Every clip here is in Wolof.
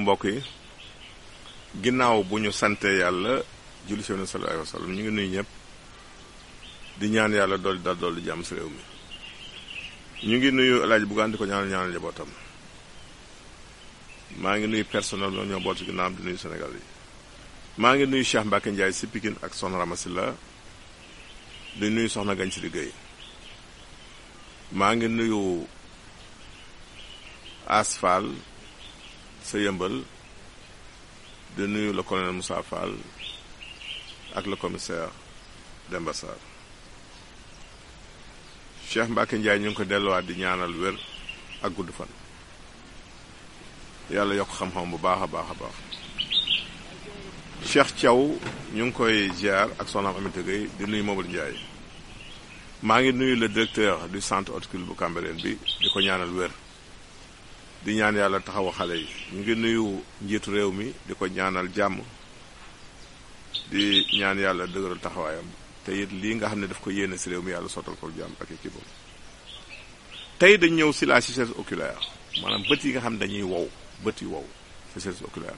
mbokk yi ginnaaw bu ñu sante yàlla julli ci Yonent sallallahu alayhi wa sallam ñu ngi nuyu ñëpp di ñaan yàlla dolli jàmm ci réew mi ñu ngi nuyu El Hadj Bougane di ko ñaanal njabootam maa ngi nuyu personnel ñoo ñoo boot ci ginnaawam di nuyu Sénégal yi maa ngi nuyu Cheikh Mbacke Ndiaye ci Pikine ak Soxna Ramasila di nuyu Soxna Gañ ci liggéey maa ngi nuyu Asfal sa yëmbal di nuyu le colonel Moussa Fall ak le commissaire Demba Sarr Cheikh Mbacke Ndiaye ñu ngi ko delluwaat di ñaanal wér ak gudd fan yàlla yokk xam-xam bu baax a baax a baax Cheikh Thiaw ñu ngi koy ziar ak soxnaam Aminata Gueye di nuyu Mamadou Ndiaye maa ngi nuyu le directeur du centre horticole bu Cambérène bi di ko ñaanal wér di ñaan yàlla taxawu xale yi ñu ngi nuyu njiitu réew mi di ko ñaanal jàmm di ñaan yàlla dëgëral taxawaayam te it lii nga xam ne daf ko yéene ci réew mi yàlla sottal ko jàmm ak équipe tey dañ ñëw ci la sécheresse oculaire maanaam bët yi nga xam ne dañuy wow bët yu wow sécheresse oculaire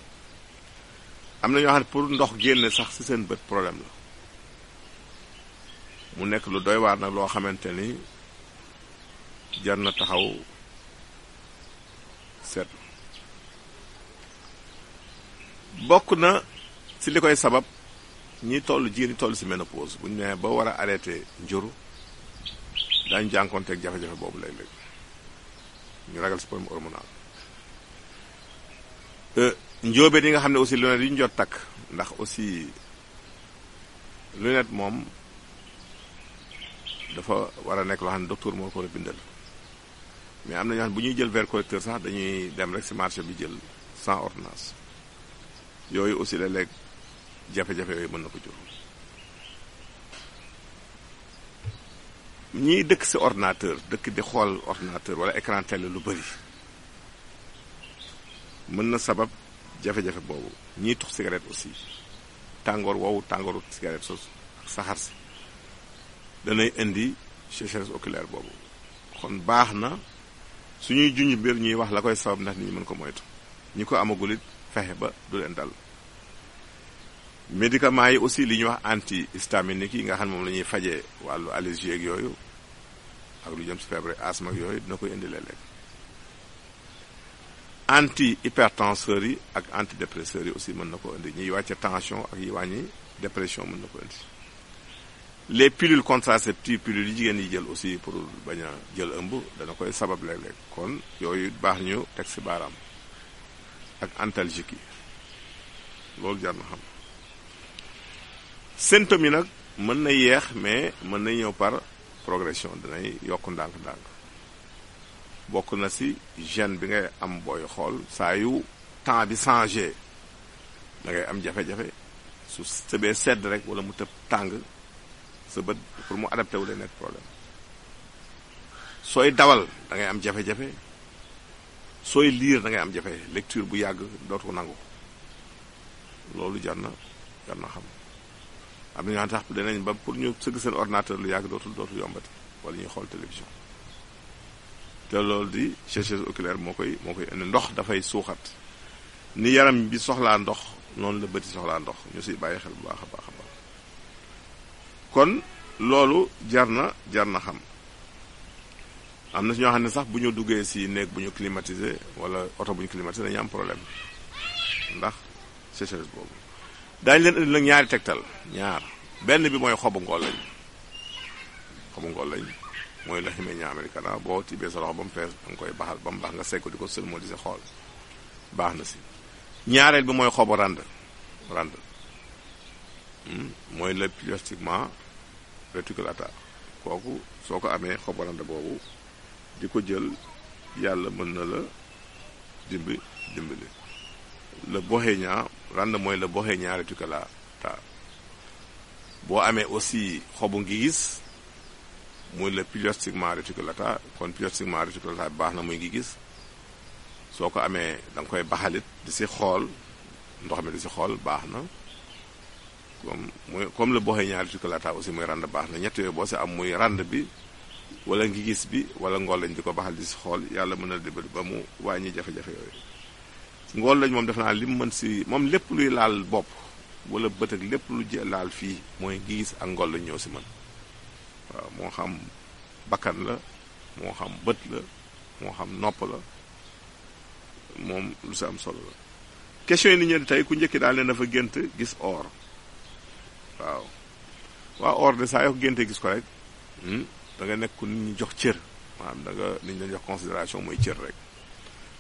am na ñoo xam ne pour ndox génne sax ci seen bët problème la mu nekk lu doy waar nag loo xamante ni jar na taxaw seet bokk na ci li koy sabab jigéen ñi toll ci ménopause bu ñu nee ba war a arrêté njuru daañu jànkoonteeg jafe-jafe boobu léeg-léeg ñu ragal ci problème hormonal njóobeen yi nga xam ne aussi lunette yi ñu jot takk ndax aussi lunette moom dafa war a nekk loo xam ne docteur moo ko war a bindal mais am na ñoo xam ne bu ñuy jël verre correcteur sax dañuy dem rek ci marché bi jël sans ordonnance yooyu aussi léeg-léeg jafe-jafe yooyu mën na ko jur ñiy dëkk ci ordinateur dëkk di xool ordinateur wala écran télé lu bari mën na sabab jafe-jafe boobu ñiy tux cigarette aussi tàngoor woowu tàngooru cigarette sos ak saxaar si danay indi sécheresse oculaire boobu kon baax na suñuy junj mbir ñuy wax la koy sabab ndax nit ñi mën ko moytu ñi ko amagul it fexe ba du leen dal médicaments yi aussi li ñuy wax antihistaminique yi nga xam ne moom la ñuy fajee wàllu allergie ak yooyu ak lu jëm ci feebar asthme ak yooyu dina koy indi léeg-léeg antihypertenseurs yi ak antidépresseurs yi aussi mën na ko indi ñiy wàcce tension ak yi wàññi dépression mën na ko indi les pilules contraceptives pilules yi jigéen yi jël aussi pour bañ a jël ëmb dana koy sabab léeg-léeg kon yooyu baax ñu teg ci baaraam ak antalgique yi loolu jar na xam symptômes yi nag mën na yeex mais mën na ñëw par progression danay yokk ndànk-ndànk bokk na ci gène bi ngay am booy xool saa yu temps bi changé da ngay am jafe-jafe su tëbee sedd rek wala mu tëb tàng sa bët pour mu adapté wu lay nekk problème sooy dawal da ngay am jafe-jafe sooy lire da ngay am jafe lecture bu yàgg dootu ko nangu loolu jar na xam am na ñoo xam tax danañ ba pour ñu sëgg seen ordinateur lu yàgg dootul yombati wala ñuy xool télévision te loolu di sécheresse oculaire moo koy indi ndox dafay suuxat ni yaram bi soxlaa ndox noonu la bëti soxlaa ndox ñu siy bàyyi xel bu baax a baax a baax kon loolu jar na xam am na si ñoo xam ne sax bu ñu duggee si néeg bu ñu climatisé wala oto bu ñu climatisé dañu am problème ndax sécheresse boobu daañu leen indi nag ñaari tegtal benn bi mooy xobu ngoollañ mooy la ximee ña americana boo tibbee sa loxo ba mu fees da nga koy baxal ba mu baax nga segg ko di ko sëlmoo di si xool baax na si ñaareel bi mooy xobu rand mooy le Pilostiquement reticulata kooku soo ko amee xobu rand boobu di ko jël yàlla mën na la dimbali le Bohénia rand mooy le Bohénia reticulata boo amee aussi xobu ngigis muy le Pilostiquement reticulata kon Pilostiquement reticulata baax na muy ngigis soo ko amee da nga koy baxalit di si xool ndox mi di si xool baax na comme le Bohénia reticulata aussi muy rand baax na ñett yooyu boo si am muy rand bi wala ngigis bi wala ngoollañ di ko baxal di si xool yàlla mën na dimbali ba mu wàññi jafe-jafe yooyu ngool lañ moom def naa lim mën si moom lépp luy laal bopp wala bët ak lépp lu laal fii mooy gis ak ngool lañ ñëw si mën waaw moo xam bakkan la moo xam bët la moo xam nopp la moom lu si am solo la. question yi ni ñëw tey ku njëkki daal ne dafa gént gis or waaw or de saa yoo ko géntee gis ko rek da nga nekk nit ñi jox cër maanaam da nga nit ñi jox considération mooy cër rek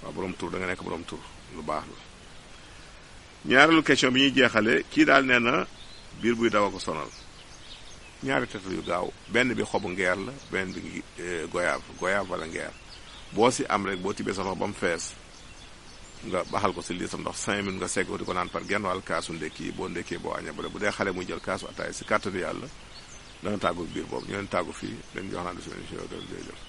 waaw borom tur da nga nekk borom tur lu baax la. ñaareelu question bi ñuy jeexale kii daal nee na biir buy daw a ko sonal ñaari tetal yu gaaw benn bi xobu ngeer la benn bi goyaab wala ngeer boo si am rek boo tibbee sa loxo ba mu fees nga baxal ko si lii sa ndox 5 minutes nga segg di ko naan par genn wàll kaasu ndekki boo ndekkee boo aña bu dee xale muy jël kaasu ataay si kàttanu yàlla dana tàggu biir boobu ñu leen tàggu fii leen jox naa di seen émission jërëjëf